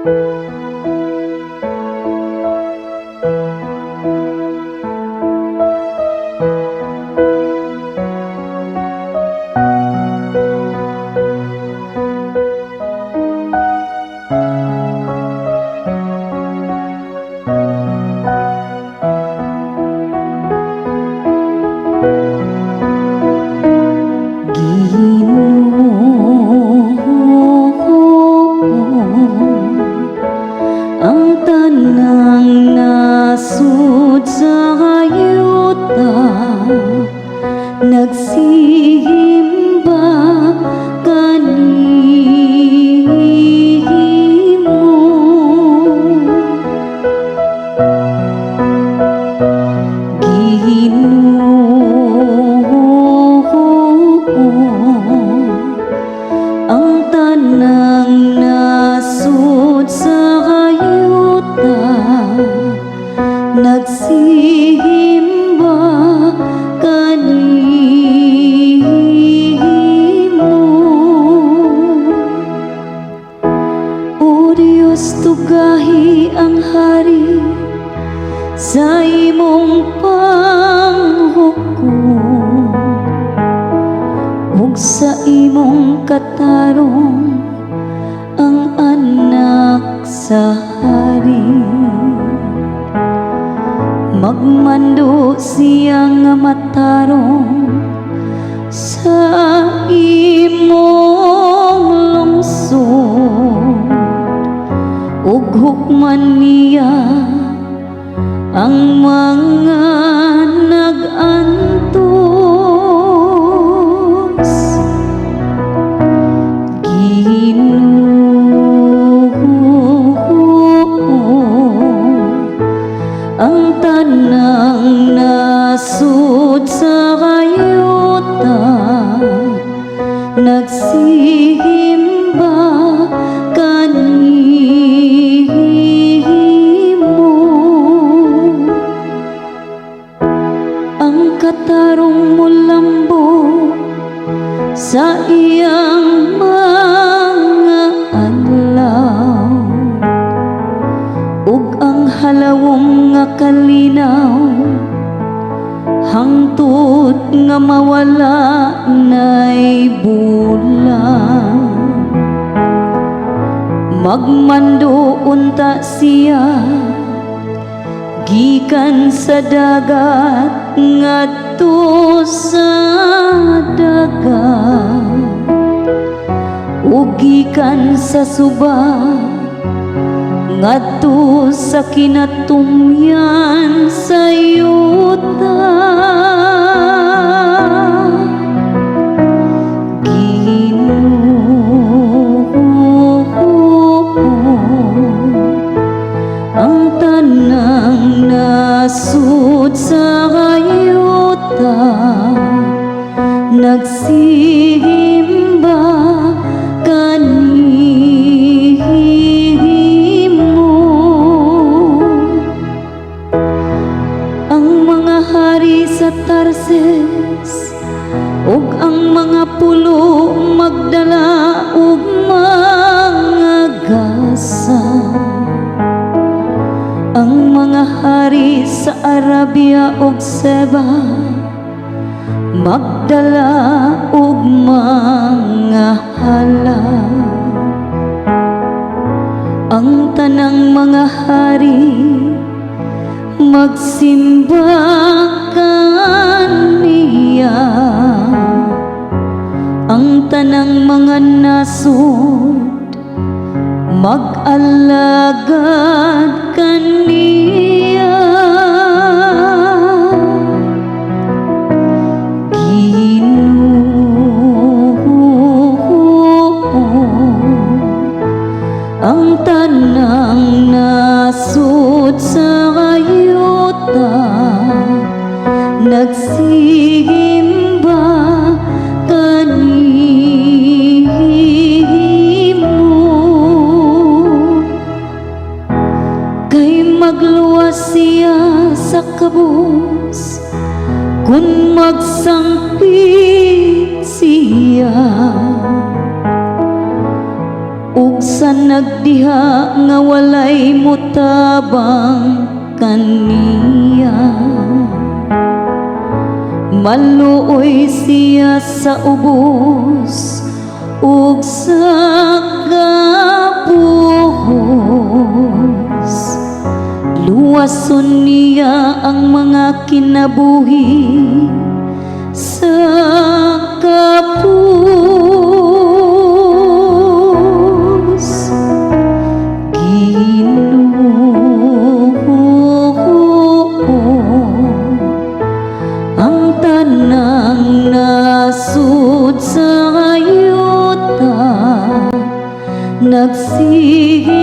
Ginoo, ang tanang nasud sa yuta nagsimba kanimo. Ginoo, ang tanang nasud sa yuta nagsimba kanimo. O Dios, tugahi ang hari sa imong panghukom ug sa imong katarong ang anak sa hari. Magmando siya nga matarong sa imong lungsod ug hukman niya ang mga nag-antos. Ginoo, ang tanang nasud sa yuta nagsimba kanimo. Ang katarong mulambo sa iyang mga adlaw ug ang halawom nga kalinaw hangtod nga mawala na'y bulan. Magmando unta siya gikan sa dagat ngadto sa dagat ug gikan sa suba ngadto sa kinatumyan sa yuta. Ginoo, ang tanang nasud sa yuta nagsimba kanimo. Ang mga hari sa Tarsis ug ang mga pulo magdala og mga gasa. Ang mga hari sa Arabia ug Seba magdala og mga halad. Ang tanang mga hari magsimba kaniya. Ang tanang mga nasod mag-alagad kaniya. Ginoo, ang tanang nasod sa yuta nagsimba kanimo. Kay magluwas siya sa kabus kung magsangpit siya ug Ug sa nagdiha nga walay mutabang kaniya. Maluoy siya sa ubos ug sa gapuhos. Luwason niya ang mga kinabuhi sa kapos. Ginoo, ang tanang nasud sa yuta nagsimba.